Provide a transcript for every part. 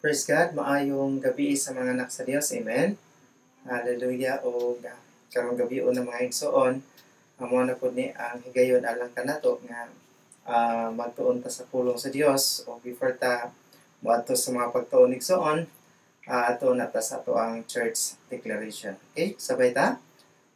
Praise God, maayong gabi sa mga anak sa Dios. Amen. Hallelujah. O karong gabi na, mga igsoon, amo na pud ni ang higayon alang kanato nga magtuon ta sa pulong sa Dios. O before ta moadto sa mga pagtuon, igsoon, ato na ta sa ato ang church declaration. Okay, sabay ta.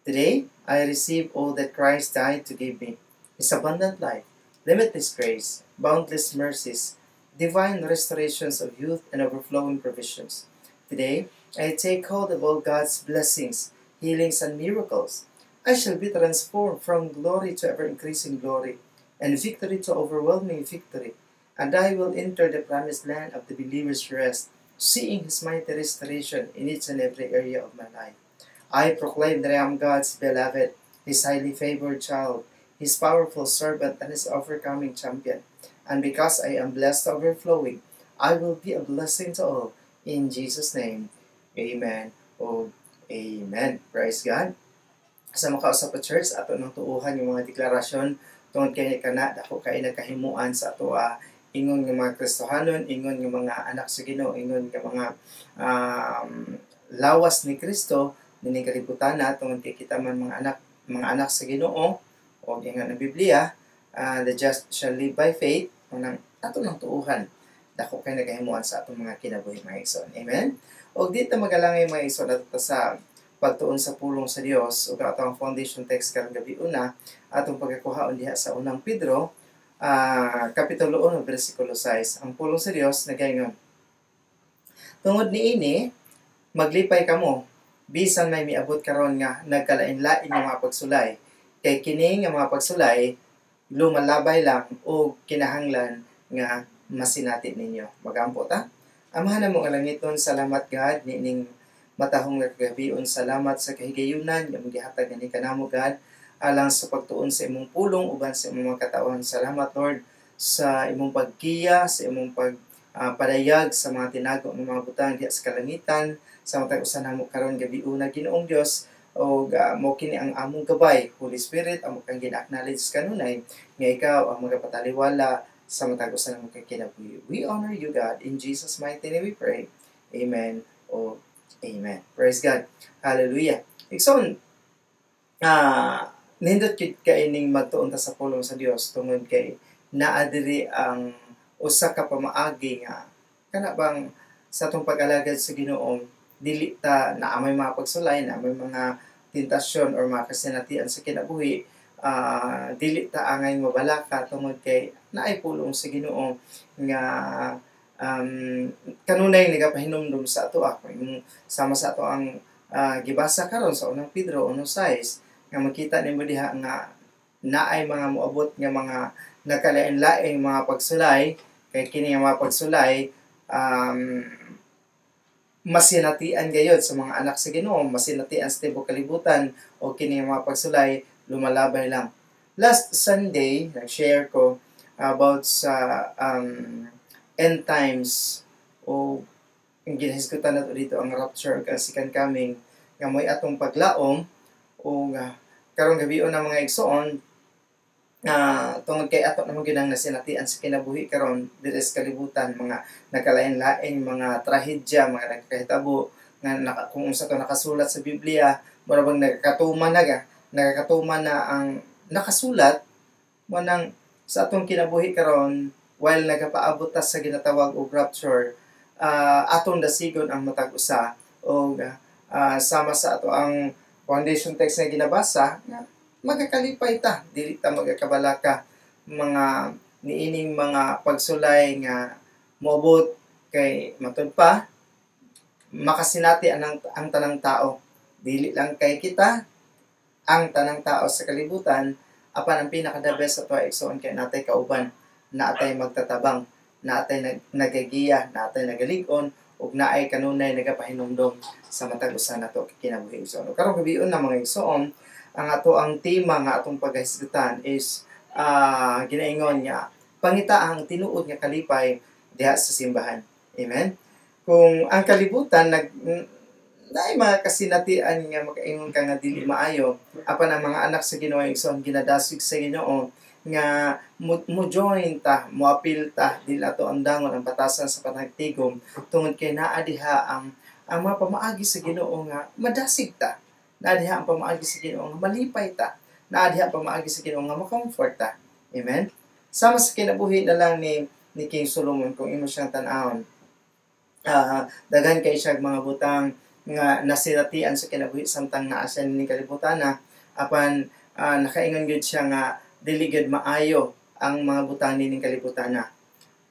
Today, I receive all that Christ died to give me. His abundant life, limitless grace, boundless mercies, divine restorations of youth and overflowing provisions. Today, I take hold of all God's blessings, healings, and miracles. I shall be transformed from glory to ever increasing glory, and victory to overwhelming victory. And I will enter the promised land of the believer's rest, seeing His mighty restoration in each and every area of my life. I proclaim that I am God's beloved, His highly favored child, His powerful servant, and His overcoming champion. And because I am blessed to overflowing, I will be a blessing to all. In Jesus' name, amen. O amen. Praise God. Sa makausa pa, church, ato nang tuuhan yung mga deklarasyon tungod kay kana dako kay nagkahimuan sa ato ingon nga mga Kristohanon, ingon nga mga anak sa Ginoo, ingon nga mga lawas ni Kristo nining kalibutan na, tungod kay kita man mga anak sa Ginoo o ingon ng Biblia, "The just shall live by faith." Unang ato nang tuuhan, dako kay nagahimuan sa atong mga kinabuhi, mga igsoon. Amen. Og di ta magalangay, mga igsoon, ato ta sa pagtuon sa pulong sa Dios. Ug ato ang foundation text karong gabi una, atong pagkakuhaon diha sa Unang Pedro kapitulo 1 bersikulo 6. Ang pulong sa Dios nagaingon, "Tungod niini maglipay kamo bisan may miabot karon nga nagkalain-lain nga mga pagsulay, kay kini nga mga pagsulay lumalabay lang o kinahanglan nga masinati ninyo." Magampo ta. Amahan namo nga langiton, salamat God niining matahong nga kagabion. Salamat sa kahigayunan nga gihatag gani kanamo, God, alang sa pagtuon sa imong pulong uban sa imong mga katawhan. Salamat, Lord, sa imong paggiya, sa imong pag padayag sa mga tinago ng mga butang diha sa kalangitan sa matag usa namo karon gabi una, Ginoong Dios, o mo kini ang among gabay. Holy Spirit, amo kang gina-acknowledge kanunay nga ikaw ang magapataliwala sa matag usa namo kay kinabuhi. We honor you, God. In Jesus' mighty name we pray. Amen o amen. Praise God. Hallelujah. Igsoon, nindot kid kaining magtuon ta sa pulong sa Dios tungod kay naa diri ang usa ka pamaagi nga kana bang sa atong pag-alagad sa Ginoo, dili ta naa may mga pagsulay, naa may mga tentasyon or mga kasinatian sa kinabuhi, dili ta angay mabalaka tungod kay naay pulong sa Ginoo nga kanunay nagapahinumdum sa ato. Ako yung sama sa ato ang gibasa karon sa Unang Pedro 1:6 nga makita nimo diha nga naay mga moabot nga mga nagkalain-laing mga pagsulay, kay kini nga mga pagsulay masinatian gayod sa mga anak sa Ginoo, masinatian sa tibuok kalibutan, o kini nga mga pagsulay lumalabay lang. Last Sunday, nag-share ko about sa end times o ang ginahisgutan nato dito ang rapture ug ang second coming nga mo'y atong paglaom. O nga karong gabi na, mga igsoon, tungod kay ato naman gyud ang nasinatian sa kinabuhi karon diri sa kalibutan, mga nagkalain-laing mga trahedya, mga nagkahitabo nga kung unsa to nakasulat sa Biblia, mura bang nagakatuman na ang nakasulat mo nang sa atong kinabuhi karon while nagapaabot ta sa ginatawag og rapture, atong dasigon ang matag usa. Og sama sa ato ang foundation text nga ginabasa nga magakalipay ta, dili ta magakabalaka mga niining mga pagsulay nga moabot, kay matud pa makasinati ang tanang tao, dili lang kay kita, ang tanang tao sa kalibutan. Apan ang pinaka the best sa ato, igsoon, kay natay kauban, naatay magtatabang, naatay nagagiya, naatay nagalig-on ug naay kanunay nagapahinumdom sa matag usa nato kinabuhi, igsoon. Karong gabion na, mga igsoon, ang ato ang tema nga atong paghisgutan is ginaingon nga pangita ang tinuod nga kalipay diha sa simbahan. Amen. Kung ang kalibutan naay mga kasinatian nga makaingon ka nga dili maayo, apan ang mga anak sa Ginoo, igsoon, ginadasig sa Ginoo nga mo join ta, mo apil ta, dili ato andangon ang batasan sa panagtigom tungod kay naa diha ang mga pamaagi sa Ginoo nga madasig ta. Naa diha ang pamaagi sa Ginoo nga malipay ta. Naa diha ang pamaagi sa Ginoo nga ma-comfort ta. Amen. Sama sa kinabuhi na lang ni King Solomon kung imo siyang tan-awon. Daghan kay siya mga butang nga nasiratian sa kinabuhi samtang naa siya ni kalibutan na apan nakaingon gyud siya nga dili gyud maayo ang mga butang nining kalibutan na.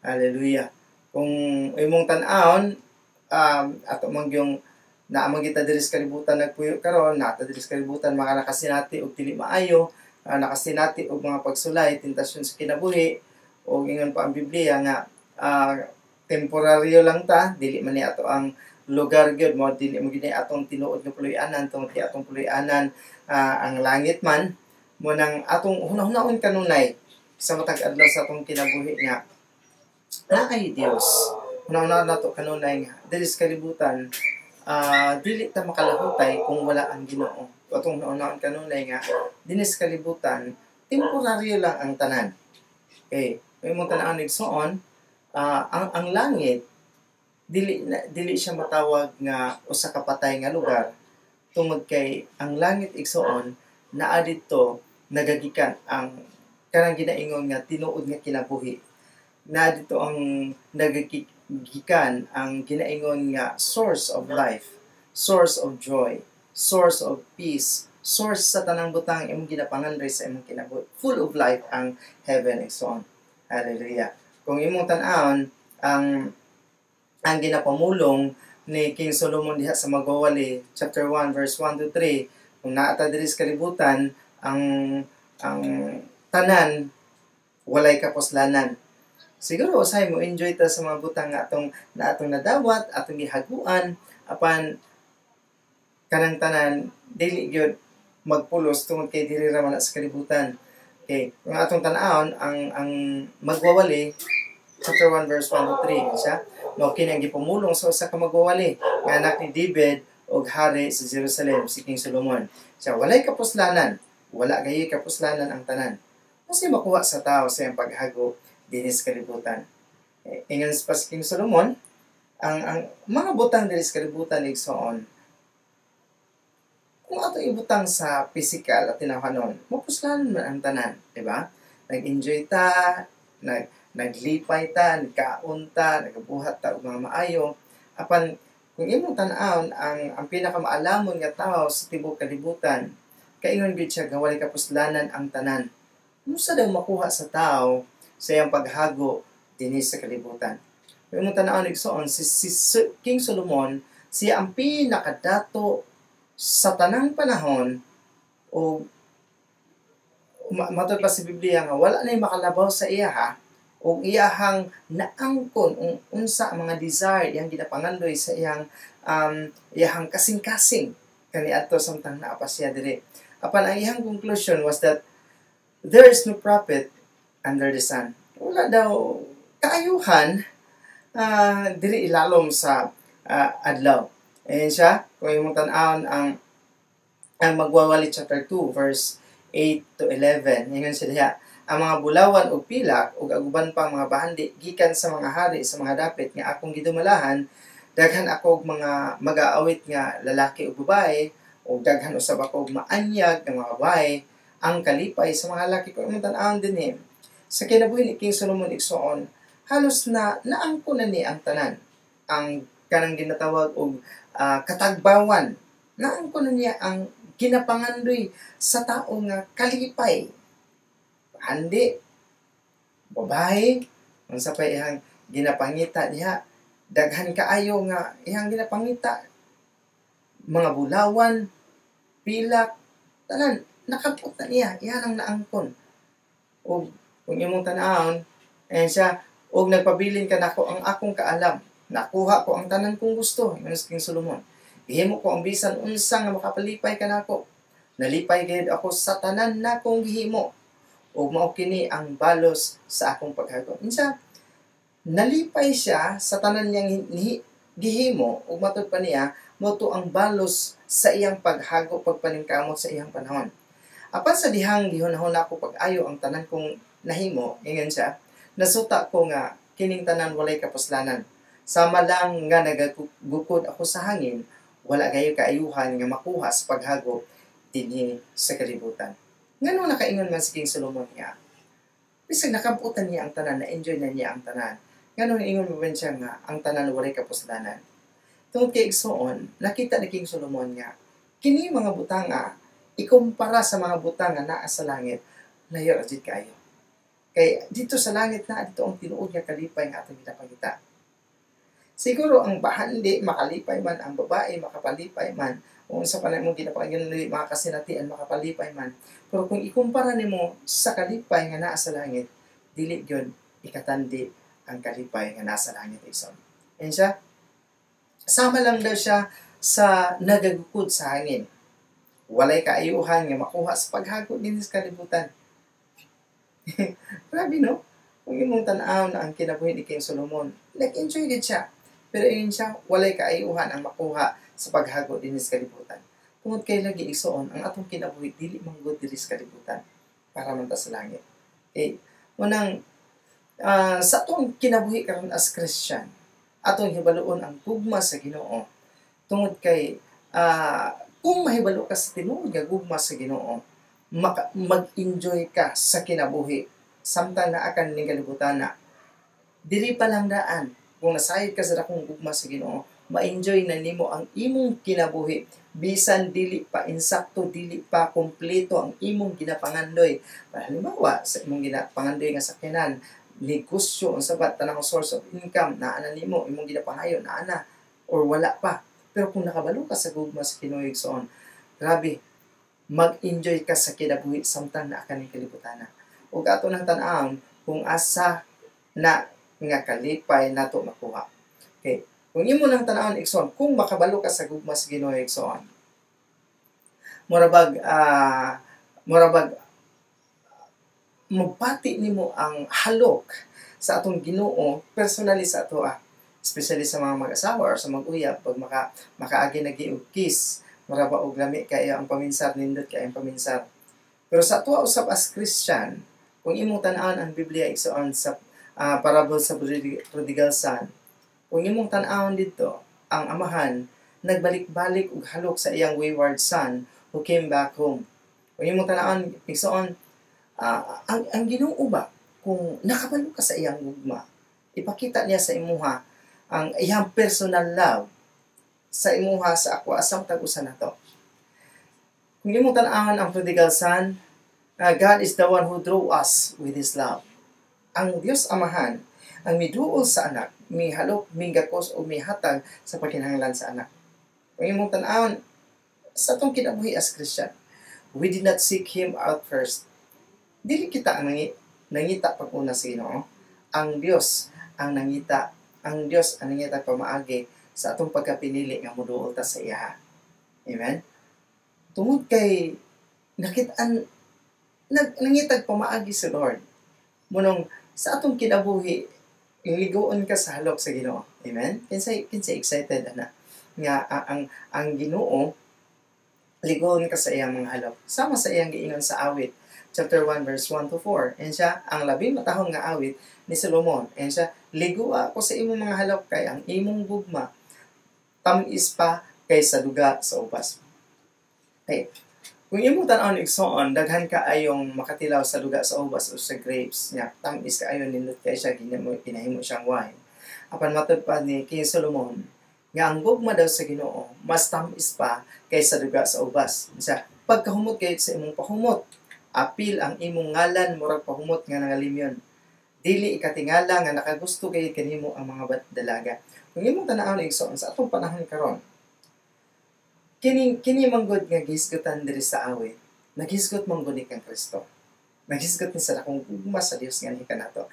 Hallelujah. Kung imong tan-awon, ato man gyung naa man kita diri sa kalibutan nagpuyo karon, naa ta diri sa kalibutan mga nakasinati og dili maayo, nakasinati og mga pagsulay, tentasyon sa kinabuhi, og ingon pa ang Biblia nga temporaryo lang ta, dili man ni ato ang lugar gyud mo, dili mo gyud ni atong tinuod nga puloy-anan tungod kay atong puloy-anan ang langit man mo nang atong hunahunahon kanunay sa matag adlaw sa atong kinabuhi nga naay Dios. Hunahuna nato kanunay nga diri sa kalibutan dili ta makalahutay kung wala ang Ginoo. Atong hunahunahon kanunay nga dinhi sa kalibutan temporaryo lang ang tanan. Okay, kung imong tan-awon igsoon, ang langit dili siya matawag nga usa ka patay nga lugar tungod kay ang langit, igsoon, naa didto nagagikan ang kanang ginaingon nga tinuod nga kinabuhi. Naa didto ang nagagikan ang ginaingon nga source of life, source of joy, source of peace, source sa tanang butang imong ginapangandoy sa imong kinabuhi. Full of life ang heaven, igsoon. Hallelujah. Kung imong tan-awon ang ginapamulong ni King Solomon diha sa Magwawali chapter 1 verse 1 to 3, kung naa ta diri sa kalibutan, ang tanan walay kapuslanan. Siguro usahay mo enjoy ta sa mga butang nga atong nadawat, atong gihaguan, apan kanang tanan dili gyud magpulos tungod kay diri ra man sa kalibutan. Okay, kung atong tan-awon ang Magwawali chapter 1 verse 1 to 3, siya mao kini ang gipamulong sa usa ka magwawali nga anak ni David ug hari sa Jerusalem, si King Solomon. Siya walay kapuslanan, wala gayoy kapuslanan ang tanan. Kasi makuha sa tao sa iyang paghago dinhi sa kalibutan. Ingon pa si King Solomon, ang mga butang diri sa kalibutan, igsoon, kung ato ibutang sa physical at tinawhanon, mapuslanan man ang tanan, di ba? Nag-enjoy ta, naglipay ta, nagkaon ta, nagabuhat ta og mga maayo. Apan kung imong tan-awon ang pinakamaalamon nga tawo sa tibuok kalibutan, kaingon gyud siya nga walay kapuslanan ang tanan. Unsa daw makuha sa tao sa iyang paghago dinhi sa kalibutan? Kung imong tan-awon, igsoon, si King Solomon, siya ang pinakadato sa tanang panahon o matod pa sa Biblia nga wala nay makalabaw sa iya ha, o iyahang naangkon ung unsa ang mga desire iyang ginapangandoy sa iyang iyahang kasing-kasing kaniadto samtang naa pa siya diri. Apan ang iyang conclusion was that there is no profit under the sun. Wala daw kaayuhan diri ilalom sa adlaw. Ayan siya, kung imong tan-awon ang Magwawali chapter 2 verse 8 to 11. Ingon siya diha, ang mga bulawan ug pilak ug ang uban pang mga bahandi gikan sa mga hari sa mga dapit nga akong gidumalahan, daghan ako og mga mag-aawit nga lalaki ug babae, ug daghan usab ako og maanyag nga mga babae, ang kalipay sa mga lalaki. Kung imong tan-awon dinhi sa kinabuhi ni King Solomon, igsoon, halos na naangko na ni ang tanan, ang kanang ginatawag og katagbawan, naangko na niya ang ginapangandoy sa tao nga kalipay, handi, babae, unsa pa iyang ginapangita diha, daghan kaayo nga iyang ginapangita, mga bulawan, pilak, tanan nakabot na niya, iyan ang naangkon. Og kung imong tan-awon, ayan siya, og nagpabilin ka nako ang akong kaalam, nakuha ko ang tanan kong gusto, ingon si King Solomon. Gihimo ko ang bisan unsa nga makapalipay kanako. Nalipay gayud ako sa tanan nakong gihimo. Ug mao kini ang balos sa akong paghago. Unsa? Nalipay siya sa tanan niyang gihimo ug matud pa niya mao to ang balos sa iyang paghago, pagpaningkamot sa iyang panahon. Apan sa dihang gihunahuna ko pag-ayo ang tanan kong nahimo, ingon siya, nasuta ko nga kining tanan walay kapuslanan. Sama lang nga nagagukod ako sa hangin, wala gayo kaayuhan nga makuha sa paghagop dinhi sa kalibutan. Ngano nakaingon man si King Solomon nga bisag nakamputan niya ang tanan, na-enjoy na niya ang tanan, ngano ingon man siya nga ang tanan walay kapuslanan? Tungod kay, igsuon, nakita ni King Solomon nga kini mga butanga ikumpara sa mga butang nga naa sa langit, layo ra jud kaayo. Kay dito sa langit na dito ang tinuod nga kalipay nga atong ginapangita. Siguro ang bahandi makalipay man ang babae, makapalipay man o unsa pa na imong ginapangita, mga kasinatian, makapalipay man. Pero kung ikumpara nimo sa kalipay nga naa sa langit, dili gyud ikatandi ang kalipay nga naa sa langit, igsoon. And siya, sama lang daw siya sa nagagukod sa hangin. Walay kaayuhan nga makuha sa paghagod din sa kalibutan. Grabe, no? Kung imong tan-aw na ang kinabuhi ni King Solomon, nag-enjoy din siya. Pero ingon siya, walay kaayuhan ang makuha sa paghagod din sa kalibutan. Tungod kay lagi, igsoon, ang atong kinabuhi dili manggod diri sa kalibutan, para man ta sa langit. Okay. Unang sa atong kinabuhi karon as Christian, atong hibaluon ang gugma sa Ginoo. Tungod kay kung mahibalo ka sa tinuod nga gugma sa Ginoo, mag-enjoy ka sa kinabuhi samtang naa ka ning kalibutan na. Diri pa lang daan, kung nasayod ka sa dakong gugma sa Ginoo, ma-enjoy na nimo ang imong kinabuhi bisan dili pa insakto, dili pa kompleto ang imong ginapangandoy. Halimbawa, sa imong ginapangandoy nga sakyanan, negosyo, unsa ba, tanang source of income naa na nimo, imong ginapangayo naa na or wala pa. Pero kung nakabalo ka sa gugma sa Ginoo, igsoon, grabe, mag-enjoy ka sa kinabuhi samtang naa ka ning kalibutan. Ug ato nang tan-awon kung asa na nga kalipay nato makuha. Okay. Kung imo nang tan-awon, igsoon, kung makabalo ka sa gugma sa Ginoo, igsoon, murabag mabati nimo ang halok sa atong Ginoo personally sa ato, especially sa mga mag-asawa or sa mag-uyab. Pag makaagi na og kiss, mura ba og lami kayo ang paminsar, nindot kayo ang paminsar. Pero sa ato usab as Christian, kung imong tan-awon ang Biblia, igsoon, sa parable sa prodigal son, kung imong tan-awon dito, ang amahan nagbalik-balik og halok sa iyang wayward son who came back home. Kung imong tan-awon, igsoon, ang Ginoo ba, kung nakabalo ka sa iyang gugma, ipakita niya sa imuha ang iyang personal love sa imuha, sa ako, asang tag-usa nato. Kung imong tan-awon ang prodigal son, God is the one who drew us with His love. Ang Dios Amahan ang miduol sa anak, mihalok, migakos o mihatag sa pagkinahanglan sa anak. Kung imong tan-awon sa atong kinabuhi as Christian, we did not seek Him out first. Dili kita ang nangita pag-una sa Ginoo. Ang Dios ang nangita, ang Dios ang nangita pamaagi sa atong pagkapinili nga moduol ta sa iya. Amen? Tungod kay nakit-an nangitag pamaagi si Lord. Munong sa atong kinabuhi, ligoon ka sa halok sa Ginoo. Amen? Kinsay excited ana nga ang Ginoo, ligoon ka sa iyang mga halok? Sama sa iyang giingon sa Awit chapter 1 verse 1 to 4. And siya ang labing matahong nga awit ni Solomon. And siya, "Ligo ako sa imong mga halok kay ang imong gugma tam-is pa kaysa duga sa ubas." Okay. Kung imong tan-awon, igsoon, daghan kaayong makatilaw sa duga sa ubas o sa grapes nya. Tam-is kaayo, nindot kay siya, ginamo pinahimo siyang wine. Apan matud pa ni King Solomon nga ang gugma daw sa Ginoo mas tam-is pa kaysa duga sa ubas. Siya, "Pagkahumot kayo sa imong pahumot, apil ang imong ngalan murag pahumot nga nangalimyon. Dili ikatingala nga nakagusto kay kanimo ang mga dalaga." Kung imong tan-awon, igsoon, sa atong panahon karon, kini manggod nga gihisgutan diri sa Awit, naghisgot manggod ni kang Kristo. Naghisgot ni sa dakong gugma sa Dios nga kanato.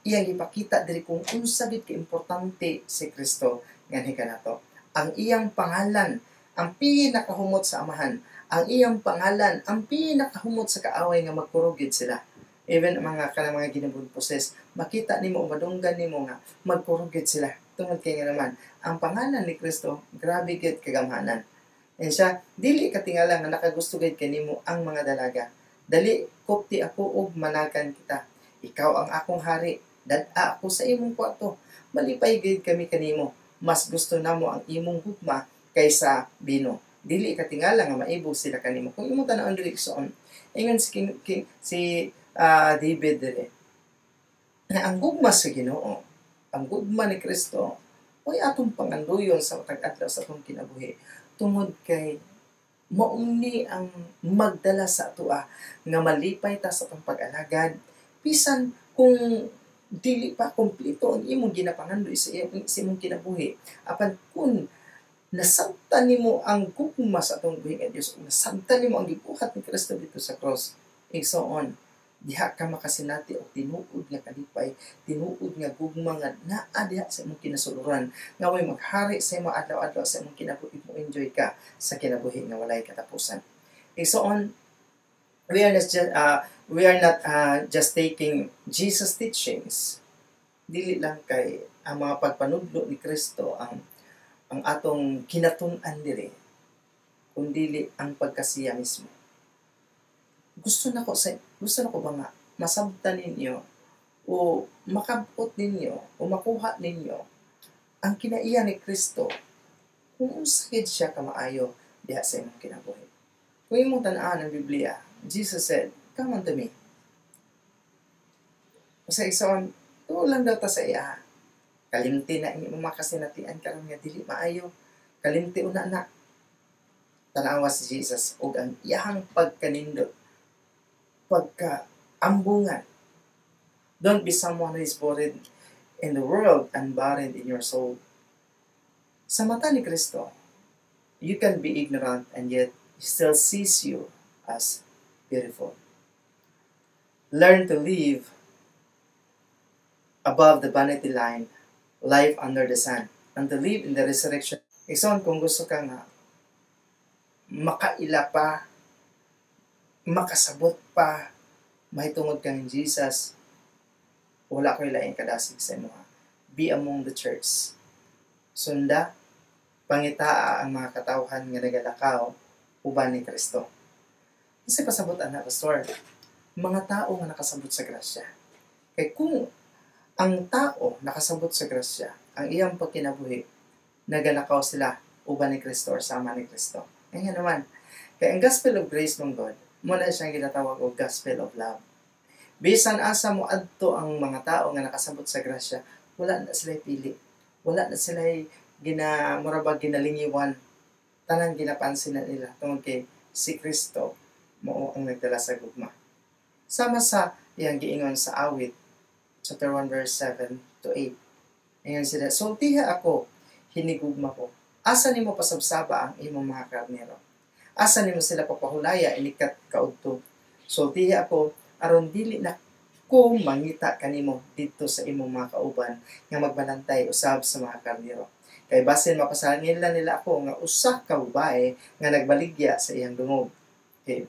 Iyang ipakita diri kung unsa gid ka importante si Kristo nganhi kanato. Ang iyang pangalan ang pinakahumot sa Amahan. Ang iyang pangalan ang pinakahumot sa kaaway nga magkurog gid sila. Even ang mga kanang mga ginabud poses, makita nimo o madunggan nimo nga magkurog gid sila. Tungod kay nga naman, ang pangalan ni Kristo, grabe gid kagamhanan. And siya, dili katingala nga nakagusto gid kanimo ang mga dalaga. Dali, kupti ako og managan kita. Ikaw ang akong hari. Dad-a ako sa imong kwarto. Malipay gid kami kanimo. Mas gusto namo ang imong gugma kaysa bino. Dili katingala nga maibog sila kanimo. Kung imong tan-awon diri, igsoon, ingon si King, King si David diri na ang gugma sa Ginoo, ang gugma ni Kristo, ay atong panganduyon sa matag adlaw sa atong kinabuhi. Tungod kay mauni ang magdala sa atoa nga malipay ta sa atong pag-alagad bisan kung dili pa kompleto ang imong ginapangandoy sa imong kinabuhi, apan kung nasabtan nimo ang gugma sa atong buhi nga Dios, nasabtan nimo ang gibuhat ni Kristo dito sa cross, igsoon, diha ka makasinati og tinuod nga kalipay, tinuod nga gugma nga naa diha sa imong kinasuluran, nga may maghari sa imong adlaw-adlaw sa imong kinabuhi, mo enjoy ka sa kinabuhi nga walay katapusan. Igsoon, we are not just taking Jesus' teachings. Dili lang kay ang mga pagpanudlo ni Kristo ang atong kinatun-an diri, kundili ang pagkasiya mismo. Gusto nako ba nga masabtan ninyo o makabot ninyo o makuha ninyo ang kinaiya ni Kristo kung unsa gid siya kamaayo diha sa imong kinabuhi. Kung imong tan-awon ang Biblia, Jesus said, "Come unto me." Sa igsoon, tuo lang daw ta sa iya. Kalimti na imong makasinatian karon nga dili maayo. Kalimti una na. Tanawa si Jesus ug ang iyahang pagkanindot, pagka ambungan. Don't be someone who is buried in the world and barren in your soul. Sa mata ni Kristo, you can be ignorant and yet He still sees you as beautiful. Learn to live above the vanity line, life under the sun, and to live in the resurrection. Igsoon, kung gusto ka nga makaila pa, makasabot pa, mahitungod kang Jesus, wala ko'y laing kadasig sa imo. Be among the church. Sunda, pangitaa ang mga katawhan nga nagalakaw uban ni Kristo. Kasi pasabot ana, pastor, mga tao nga nakasabot sa grasya. Kay kung ang tao nakasabot sa grasya, ang iyang pagkinabuhi, nagalakaw sila uban ni Kristo or sama ni Kristo. Kaya naman, kay ang gospel of grace mong God, mao na siyang ginatawag og gospel of love. Bisan asa mo adto ang mga tao nga nakasabot sa grasya, wala na sila pili. Wala na sila gina mura ba ginalingiwan. Tanan ginapansin na nila tungod kay si Kristo mao ang nagdala sa gugma. Sama sa iyang giingon sa Awit chapter 1 verse 7 to 8. Ingon sila, "Sultiha ako, hinigugma ko. Asa nimo pasabsaba ang imong mga karnero? Asa nimo sila papahulaya inikat kaudto? Sultiha ako aron dili na ko mangita kanimo didto sa imong mga kauban nga magbalantay usab sa mga karnero. Kay basin mapasangilan nila ako nga usa ka babae nga nagbaligya sa iyang dungog." Okay.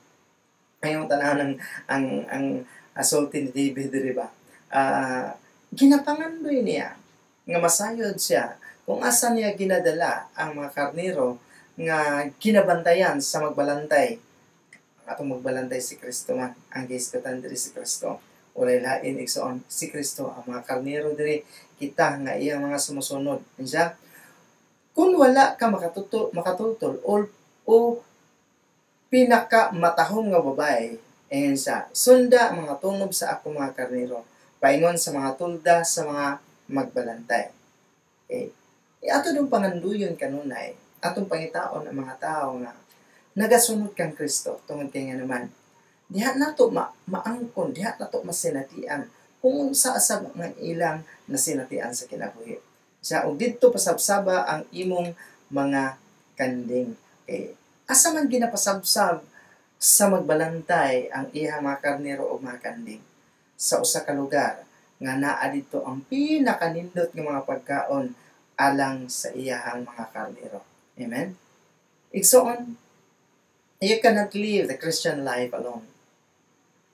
Ngayon tanaw ng ang asulti ni David diri ba? Ginapangandoy niya nga masayod siya kung asa niya ginadala ang mga karnero nga ginabantayan sa magbalantay. Ang atong magbalantay si Kristo man. Ang gihisgutan diri si Kristo. Walay lain, igsoon, si Kristo ang mga karnero diri kita nga iyang mga sumusunod. Siya, kung wala ka makatultol o pinaka matahom nga babae, ingon siya, sunda ang mga tunob sa akong mga karnero, paingon sa mga tulda sa mga magbalantay. Okay. E ato dong panganduyon kanunay, atong pangitaon ang mga tao nga nagasunod kang Kristo tungod kay nga naman diha nato maangkon, diha nato masinatian kung unsa sa mga ilang nasinatian sa kinabuhi. Siya, og didto pasabsaba ang imong mga kanding. Okay. Asa man ginapasabsab sa magbalantay ang iyang mga karnero o mga kanding? Sa usa ka lugar nga naa didto ang pinakanindot nga mga pagkaon alang sa iyahang mga karnero. Amen? Igsoon, you cannot live the Christian life alone.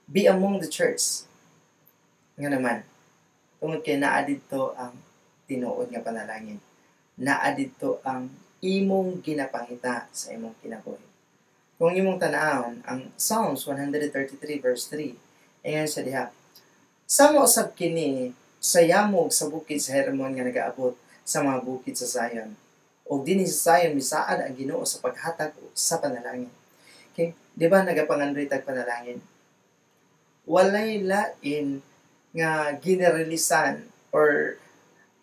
Be among the church. Nga naman, tungod kay naa didto ang tinuod nga panalangin. Naa didto ang imong ginapangita sa imong kinabuhi. Kung imong tan-awon ang Psalms 133 verse 3, ingon sa diha, "Sama usab kini sa yamog sa bukid sa Hermon nga nagaabot sa mga bukid sa Zion. Ug dinhi sa Zion misaad ang Ginoo sa paghatag sa panalangin." Okay? Di ba nagapangandoy tag panalangin? Walay lain nga gineralisan or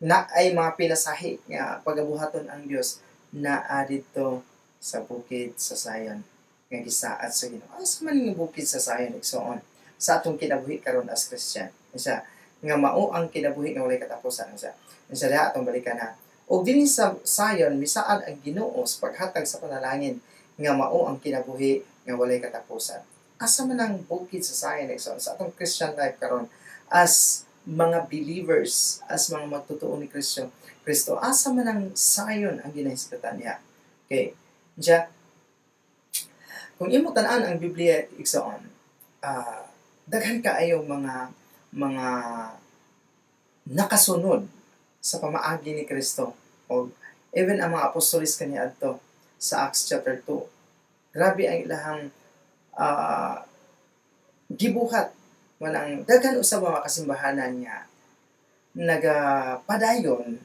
na ay mga pinasahi nga pagabuhaton ang Dios naa didto sa bukid sa Zion nga gisaad sa Ginoo. Asa man nga bukid sa Zion, igsoon, sa atong kinabuhi karon as Christian? Isa nga mao ang kinabuhi nga walay katapusan sa. Isa diha atong balikan ha. "Ug dinhi sa Zion misaad ang Ginoo sa paghatag sa panalangin nga mao ang kinabuhi nga walay katapusan." Asa man ang bukid sa Zion, igsoon, sa atong Christian life karon as mga believers, as mga magtotoo ni Kristo? Kristo, asa man ang Zion ang ginahisgutan niya? Okay. Diya, kung imo tan-an ang Biblia, igsoon, daghan kaayo mga nakasunod sa pamaagi ni Kristo o even ang mga apostoles kaniadto sa Acts chapter 2. Grabe ang ilahang gibuhat. Manang daghan usab mga kasimbahanan nga nagapadayon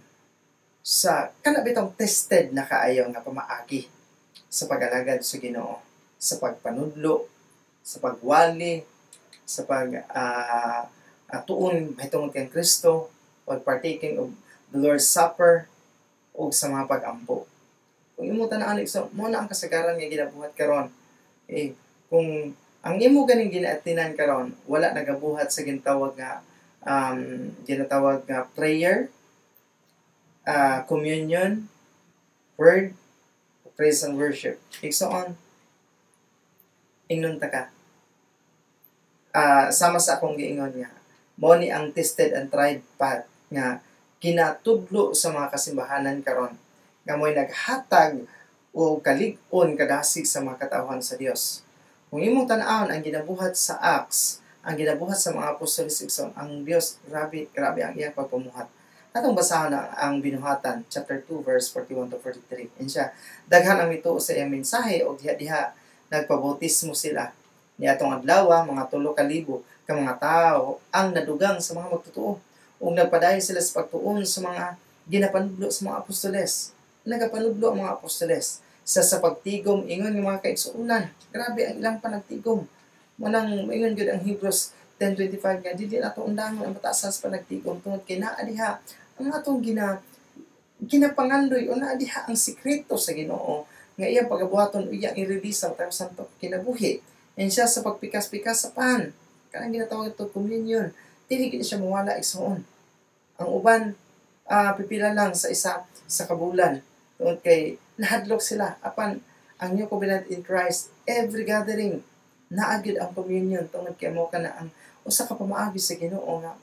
sa kana bitong tested na kaayo nga pamaagi sa pag-alagad sa Ginoo, sa pagpanudlo, sa pagwali, sa pag tuon mahitungod kang Kristo, pag partaking of the Lord's Supper ug sa mga pag-ampo. Kung imo tan-awon, so mo na ang kasagaran nga ginabuhat karon. Eh, kung ang imo ganing ginaatinan karon wala nagabuhat sa ginatawag nga prayer, communion, word, praise and worship, igsoon, ingnon ta ka. Sama sa akong giingon nga mao ni ang tested and tried path nga kinatudlo sa mga kasimbahanan karon nga mo'y naghatag o kalig-on kadasig sa mga katawhan sa Dios. Kung imong tan-awon ang ginabuhat sa Acts, ang ginabuhat sa mga apostoles, igsoon, ang Dios, grabe, grabe ang iyang pagpamuhat. Atong basahon ang Binuhatan, chapter 2, verse 41 to 43. Ingon siya, "Daghan ang mituo sa iyang mensahe o diha-diha nagpabautismo sila. Ni atong adlaw, mga 3,000 ka mga tao ang nadugang sa mga magtotoo. Ug nagpadayon sila sa pagtuon sa mga ginapanudlo sa mga apostoles." Nagapanudlo ang mga apostoles sa pagtigom ingon ng mga kaigsuonan. Grabe ang ilang panagtigom. Manang maingon gyud ang Hebrews 10:25 nga dili nato undangon ang batasan sa panagtigom tungod kay naa diha ang atong ginapangandoy o naa diha ang sikreto sa Ginoo nga iyang pagabuhaton o iyang i-release sa tayo santo kinabuhi. And siya sa pagpikas-pikas sa pan, kanang ginatawag ito communion, dili gid siya mawala, igsoon. Ang uban pipila lang sa isa sa kabulan tungod kay nahadlok sila, apan ang New Covenant in Christ, every gathering naa gyud ang communion tungod kay mo kana ang usa ka pamaagi sa Ginoo nga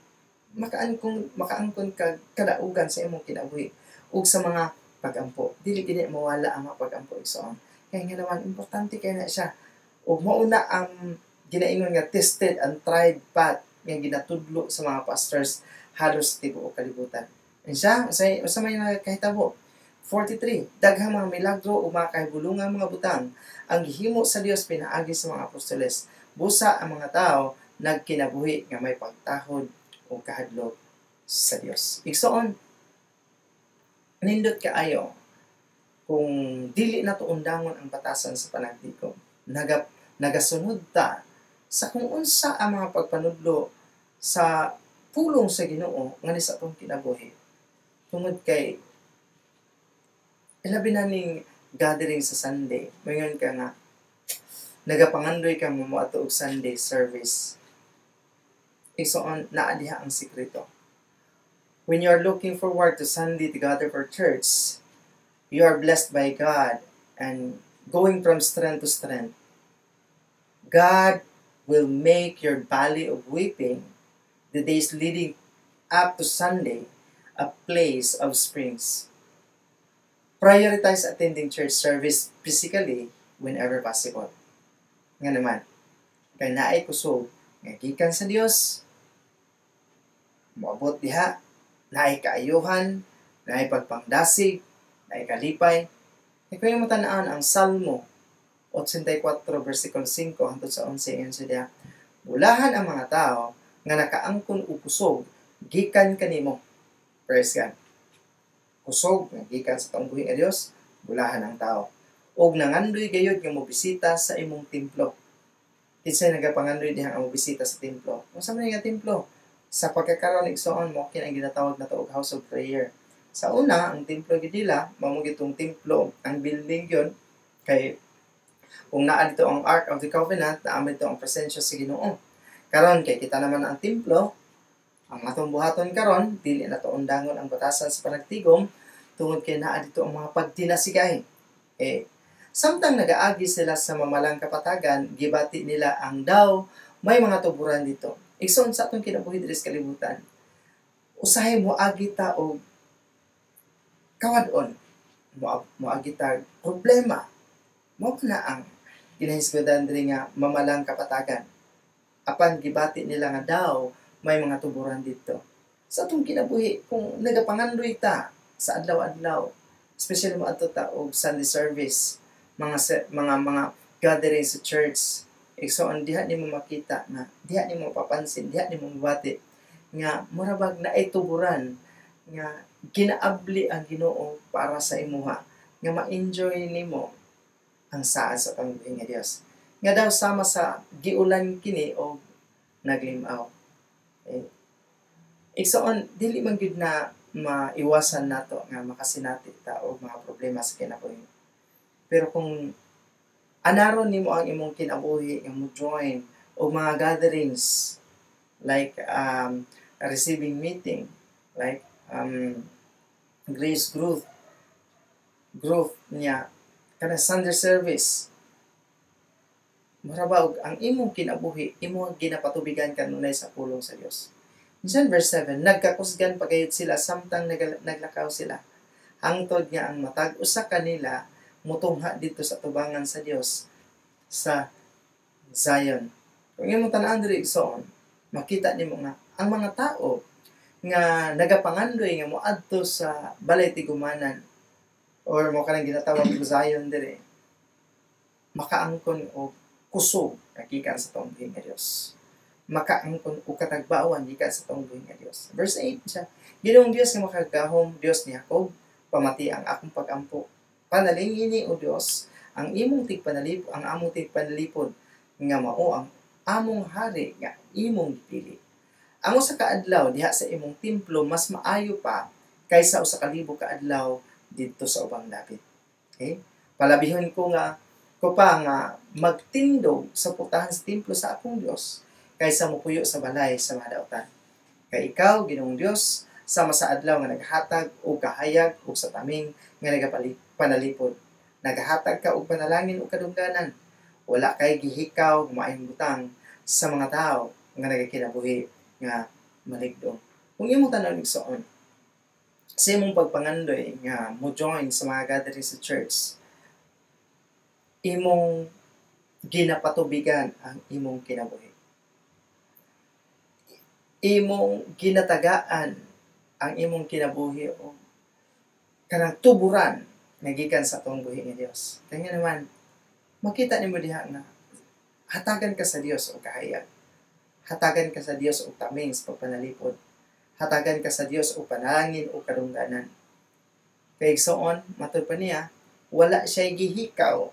makaangkon ka kadaugan sa imong kinabuhi ug sa mga pagampo. Dili gini mawala ang mga pagampo, igsoon. Kaya nga naman importante kay na siya ug mauna ang ginaingon nga tested and tried path nga ginatudlo sa mga pastors halos tibuok kalibutan. Siya, sa may nakahitabo, 43, "Daghang mga milagro o mga kahibulungang mga butang ang gihimo sa Dios pinaagi sa mga apostoles. Busa ang mga tao nagkinabuhi nga may pagtahod o kahadlok sa Dios." Igsoon, nindot kaayo kung dili na to undangon ang batasan sa panagtigom. Nagasunod ta sa kung unsa ang mga pagpanudlo sa pulong sa Ginoo nga ni sa atong kinabuhi. Tungod kay ilabi na ning gathering sa Sunday, moingon ka nga nagapangandoy ka mo moadto og Sunday service. Igsoon, naa diha ang sikreto. When you are looking forward to Sunday to gather for church, you are blessed by God and going from strength to strength. God will make your valley of weeping, the days leading up to Sunday, a place of springs. Prioritize attending church service physically whenever possible. Nga naman, kay naay kusog nga gikan sa Dios, moabot diha, naay kaayuhan, naay pagpangdasig, naay kalipay. Kay kung tan-awon ang Salmo 84 versikulo 5 hangtod sa 11, ingon siya diha, "Bulahan ang mga tao nga nakaangkon og kusog gikan kanimo." Praise God. Kusog nga gikan sa taong buhi nga Dios, bulahan ang tao. "Og nangandoy gayud nga mobisita sa imong templo." Kinsay nagapangandoy diha nga mobisita sa templo? Unsa man nga templo? Sa pagkakaron, igsoon, mo kini ang ginatawag nato og house of prayer. Sa una, ang templo gid nila, mao gitong templo, ang building yun, kay kung naa dito ang Ark of the Covenant, naa dito ang presensya sa Ginoo. Karon kay kita naman ang templo, ang atong buhaton karon, dili na to undangon ang batasan sa panagtigom tungod kay naa dito ang mga pagdinasigay. Eh, samtang nagaagi sila sa mamalang kapatagan, gibati nila ang daw may mga tuburan dito. Igsoon, sa atong kinabuhi diri sa kalibutan, usahay mo agi ta og kawad-on, mo agi ta problema. Mo na ang ginahisgotan diri nga mamalang kapatagan. Apan gibati nila nga daw may mga tuburan dito. Sa atong kinabuhi, kung nagapangandoy ta sa adlaw-adlaw, especially mo adto ta og Sunday service, mga gathering sa church, igsoon, diha nimo makita nga diha nimo mapapansin, diha nimo mabati nga mura bag naay tuburan nga ginaabli ang Ginoo para sa imuha nga ma-enjoy nimo ang saad sa pamilya nga Dios nga daw sama sa giulan kini o naglimaw. Eh, igsoon, dili man gyud na maiwasan nato nga makasinati ta og mga problema sa kinabuhi. Pero kung anaron nimo ang imong kinabuhi nga mo join og mga gatherings like a receiving meeting, like grace growth growth niya, kana Sunday service, mura ba og ang imong kinabuhi, imong ginapatubigan kanunay sa pulong sa Dios. Minsan, verse 7, "Nagkakusgan pagayod sila samtang naglakaw sila. Hangtod nga ang matag usa kanila mutungha dito sa tubangan sa Dios sa Zion." Kung imong tan-awon diri, igsoon, makita nimo nga ang mga tao nga nagapangandoy nga moadto sa balay tigumanan or mo kanang ginatawag og Zion dire, makaangkon og kusog gikan sa taong buhi nga Dios. Makaangkon og katagbawan gikan sa taong buhi nga Dios. Verse 8 siya, "Ginoong Dios nga makagagahom, Dios ni Jacob, pamati ang akong pagampo. Panalingini, o Dios, ang imong tigpanalipod, ang among tigpanalipod nga mao ang among hari nga imong gipili. Ang 1 ka adlaw diha sa imong templo mas maayo pa kaysa 1,000 ka adlaw didto sa ubang dapit." Okay? "Palabihon ko pa nga magtindog sa putahan sa templo sa akong Dios kaysa mopuyo sa balay sa mga dautan. Kay ikaw, Ginoong Dios, sama sa adlaw nga naghatag og kahayag ug sa taming nga nagapanalipod. Nagahatag ka og panalangin ug kadungganan. Wala kay gihikaw maayong butang sa mga tao nga nagakinabuhi nga maligdong." Kung imong tan-awon, igsoon, sa imong pagpangandoy nga mo join sa mga gathering sa church, imong ginapatubigan ang imong kinabuhi. Imong ginatagaan ang imong kinabuhi o kanang tuburan nga gikan sa atong buhi nga Dios. Kaya nga naman, makita nimo diha nga hatagan ka sa Dios og kahayag. Hatagan ka sa Dios og taming sa pagpanalipod. Hatagan ka sa Dios og panalangin o kadungganan. Kay igsoon, matud pa niya, wala siya gihikaw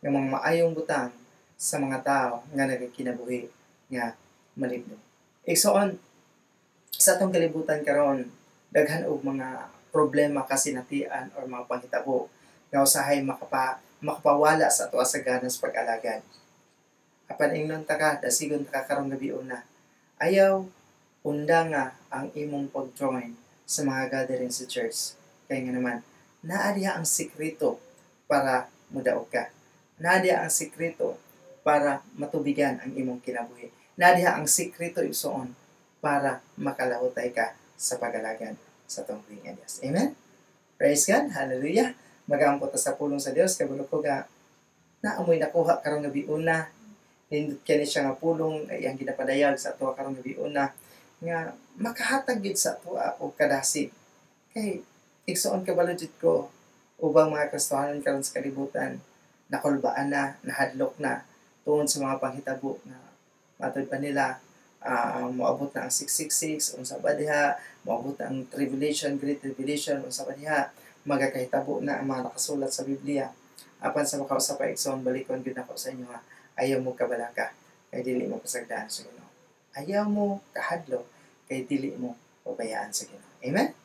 ng mga maayong butang sa mga tao nga nagakinabuhi nga maligno. Igsoon, sa atong kalibutan karon, daghan og mga problema, kasinatian or mga panghitabo nga usahay makapawala sa ato sa gana sa pag-alagad. Apan ingnon ta ka, dasigon ta ka karong gabi una. Ayaw undanga ang imong pag-join sa mga gathering sa church. Kaya nga naman, naa diha ang sikreto para mudaog ka. Naa diha ang sikreto para matubigan ang imong kinabuhi. Naa diha ang sikreto, igsoon, para makalahutay ka sa pag-alagad sa atong buhi nga Dios. Amen? Praise God. Hallelujah. Magaampo ta sa pulong sa Dios. Kabalo ko ga naamoy nakuha karong gabi una. Nindot kani siya nga pulong ay ang ginapadayag sa ato karong gabi una nga makahatag gid sa ato og kadasig. Kay igsoon, kabalo jud ko Ubang mga Kristohanon karon sa kalibutan, nakulbaan na, nahadlok na tungod sa mga panghitabo na matod pa nila, moabot na ang 666, unsa ba diha, moabot na ang tribulation, great tribulation, unsa ba diha, magakahitabo na ang mga nakasulat sa Biblia. Apan sa makausa pa igsoon, balikon gyud nako sa inyo ha, ayaw mo kabalaka, kay dili mo pasagdaan sa Ginoo. Ayaw mo kahadlok, kay dili mo pabayaan sa Ginoo. Amen?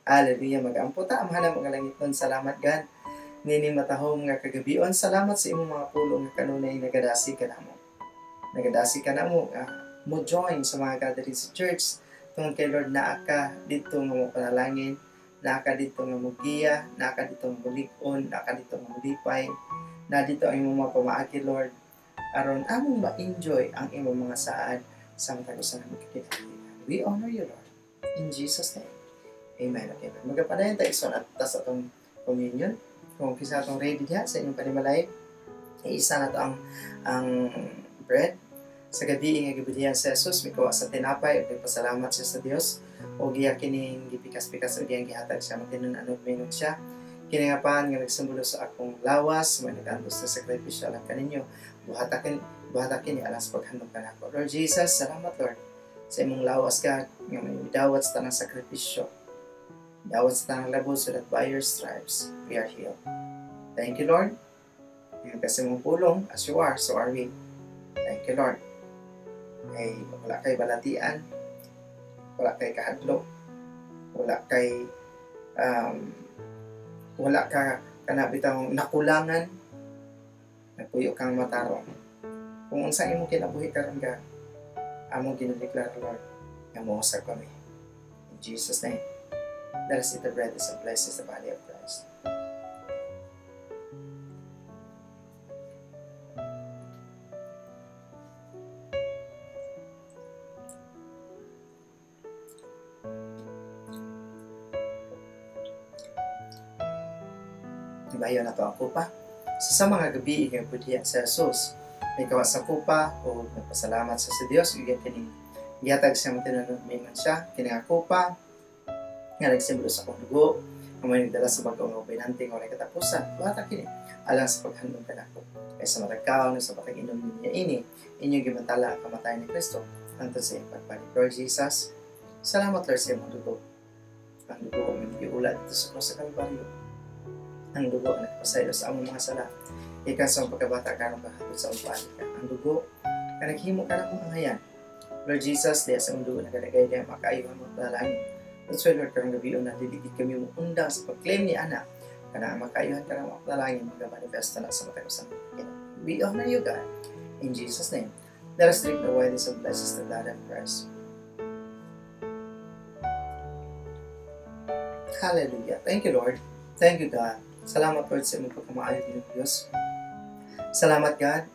Hallelujah. Mag-ampo ta, Amahan mga langit nun. Salamat God. Nini matahom nga kagabion. Salamat sa imong mga pulong nga kanunay nagadasi ka namo. Nagadasi ka namo nga mo join sa mga gathering sa church. Tungod kay Lord, naa ka dito nga mo panalangin, naa ka dito nga mogiya, naa ka dito nga mulig-on, naa ka dito nga mulipay, naa dito ang imong mga pamaagi, Lord, aron among ma-enjoy ang imong mga saad sa matag usa nga magkakilala. We honor you, Lord. In Jesus' name. Amen. Okay. Magapadayon tayo igsoon at tas atong communion. Kung kisa atong ready diha sa inyong panimalay, iisa na to ang bread. Sa gabi nga gibulihan sa Jesus, mikuha sa tinapay ug nagpasalamat siya sa Dios ug iya kining gipikas-pikas ug iyang gihatag siya matinun-anon mingon siya. Kini nga pan nga nagsimbolo sa akong lawas, may nag-antos sa sakripisyo alang kaninyo. Buhata kini alang sa paghandom kanako. Lord Jesus, salamat Lord sa imong lawas God nga may midawat sa tanang sakripisyo. Dawat sa tanang labo so that by your stripes we are healed. Thank you, Lord. Yung kasi mong pulong, as you are, so are we. Thank you, Lord. Kay wala kay balatian, wala kay kahadlok, wala kay wala ka kanabitang nakulangan, nagpuyo kang matarong. Kung unsa imong kinabuhi karon ka, among ginadeklara, Lord, nga mousab kami. In Jesus' name. Let us eat the bread that symbolizes the body of Christ. Ibayo na to ang kupa. Sa mga gabi, ikagbudihan sa Jesus. May kawa sa kupa o nagpasalamat sa Diyos. Iyan kining gihatag siya matinanong siya. Kini nga kupa nga nagsimbolo sa akong dugo, ang may nagdala sa bag-ong kabaynante nga walay katapusan. Buhata kini alang sa paghandom kanako. Kay sa matag kaon sa matag inom niya ini, inyong gibantala ang kamatayan ni Kristo hangtod sa iyang pagbalik. Lord Jesus, salamat Lord sa imong dugo. Ang dugo ang giula dito sa krus sa Kalbaryo. Ang dugo ang nagpasaylo sa among mga sala. Ikan sa pagkabata karon kahatod sa uban ka. Ang dugo ka naghimo ka namong angayan. Lord Jesus, diya sa imong dugo nagalagay diya makaayuhan mo panalangin. That's why, Lord, karong gabi na diligid kami mo undang sa pag-claim ni Ana. Kana makaayuhan ka ng mga panalangin, magamanifesta na sa matag usa. We honor you, God. In Jesus' name, let us drink the wine that blesses the blood of Christ. Hallelujah. Thank you, Lord. Thank you, God. Salamat, Lord, sa imong pagkamaayo ng Diyos. Salamat, God,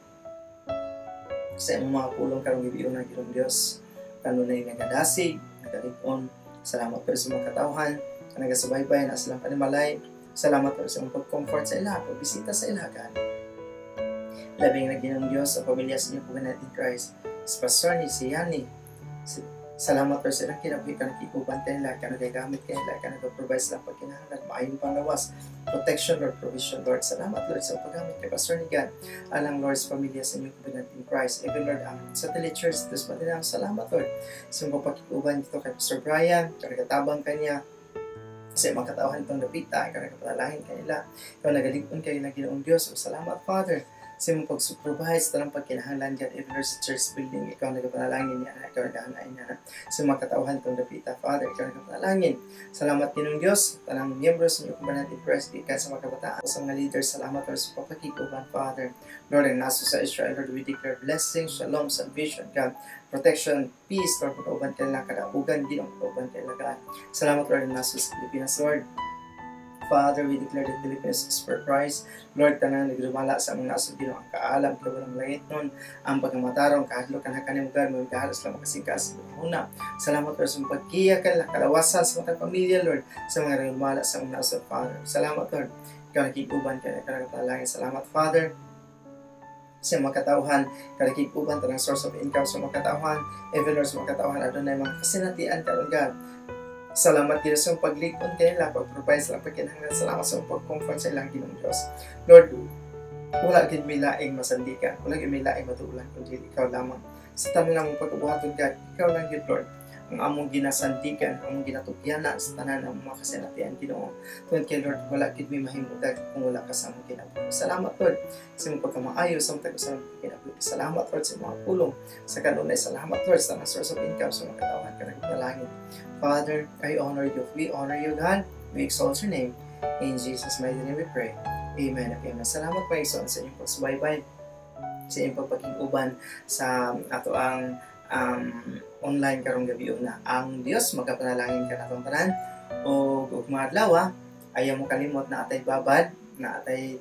sa imong mga pulong karong gabi na Ginoong Diyos. Kanunay nagadasig, nagalig-on. Salamat po sa mga katawhan na nagasubaybay na silang panimalay. Salamat po sa imong pag-comfort sa ila, pagbisita sa ila, God. Labing na Ginoong Diyos sa pamilya sa inyong Covenant in Christ. Sa pastor ni si Yani. Salamat po sa ilang kinabuhi ka nakikuban kanila, ka nagagamit kanila, ka nag-provide silang pagkinahanglan, maayong panglawas, protection, Lord, provision, Lord. Salamat, Lord, sa paggamit kay Pastor ni God. Alang, Lord, sa pamilya sa inyong Covenant in Christ. Even, Lord, ang sa telechurch, Diyos Matinang, salamat, Lord, sa imong pagkikuban dito kay Pastor Brian, ka nagatabang kanya, sa imong katawhan itong napita, ka nagapanalangin kanila, ikaw nagalig-on kayo na Ginoong Diyos. So, salamat, Father, sa imong pag-provide sa tanang pagkinahanglan God, even Lord, sa church building, ikaw nagapanalangin niya, ikaw nagahanain niya. Sa mga katawhan itong dapita, Father, ikaw nagapanalangin. Salamat Ginoong Diyos, tanang members ng Covenant in Christ, gikan sa mga kabataan, sa mga leaders, salamat Lord sa papakikuban, Father. Lord, ang naso sa Israel, Lord, we declare blessing, shalom, salvation, God, protection, peace, Lord, pagkauban kanila, kadaugan, Ginoong, pagkauban kanila, God. Salamat, Lord, ang naso sa Pilipinas, Lord. Father, we declare that Philippines is for Christ. Lord, tanan nagrumala sa among nasod, Ginoo, ang kaalam, kawalang langit nun, ang pagkamatarong, kahadlok, kanakanim, God, mga kahalos lang makasingkas, una. Salamat, Lord, sa pagkiya kanila, kalawasan sa mga pamilya, Lord, sa mga nagrumala sa among nasod, Father. Salamat, Lord. Ikaw nakikuban ka na kanakatalangin. Salamat, Father, sa mga katauhan, kanakikuban, tanang source of income sa mga katauhan, even Lord, sa mga katauhan, adunay mga kasinatian karon, God. Salamat, Ginoo, sa imong paglig-on kanila, pag-provide sa ilang pagkinahanglan. Salamat sa imong pag-comfort sa ilang, Ginoong Diyos. Lord, wala gid mi laing masandigan, wala gid mi laing matuulan kundi ikaw lamang. Sa tanan namong pagkabuhaton, God, ikaw lang gid, Lord, ang among ginasandigan, among ginatugyana sa tanan ng mga kasinatian, Ginoo. Tungod kay, Lord, wala gid mi mahimo kung wala ka sa among kinabuhi. Salamat, Lord, sa imong pagkamaayo sa among sa among kinabuhi. Salamat, Lord, sa mga pulong sa kanunay. Salamat, Lord, sa mga source of income sa mga katawhan ka nagpalangin. Father, I honor you. We honor you, God. We exalt your name. In Jesus' mighty name we pray. Amen. Okay, salamat po igsoon sa inyong pagsubaybay, sa inyong pagpakig-uban sa ato ang online karong gabi na. Ang Dios magapanalangin kanatong tanan o ug mga adlaw, ayaw mo kalimot na atay babad, na atay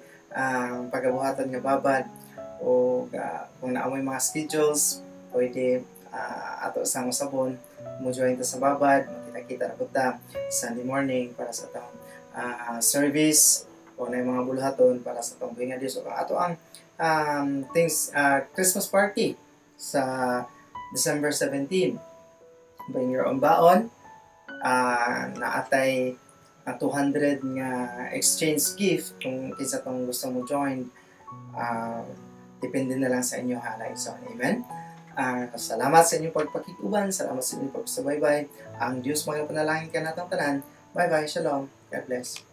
pagabuhaton nga babad o kung naa moy mga schedules, pwede ato sa sabon mo join ta sa babad, makita-kita na pud ta Sunday morning para sa atong service o na mga buluhaton para sa atong buhi nga Dios o ato ang things Christmas party sa December 17. Bring your own baon. Naatay 200 nga exchange gift kung kinsa tong gusto mo join. Depende na lang sa inyo ha. So, amen. Salamat sa inyong pagpakig-uban. Salamat sa inyong pagsubaybay. Ang Diyos magapanalangin kanatong tanan. Bye-bye. Shalom. God bless.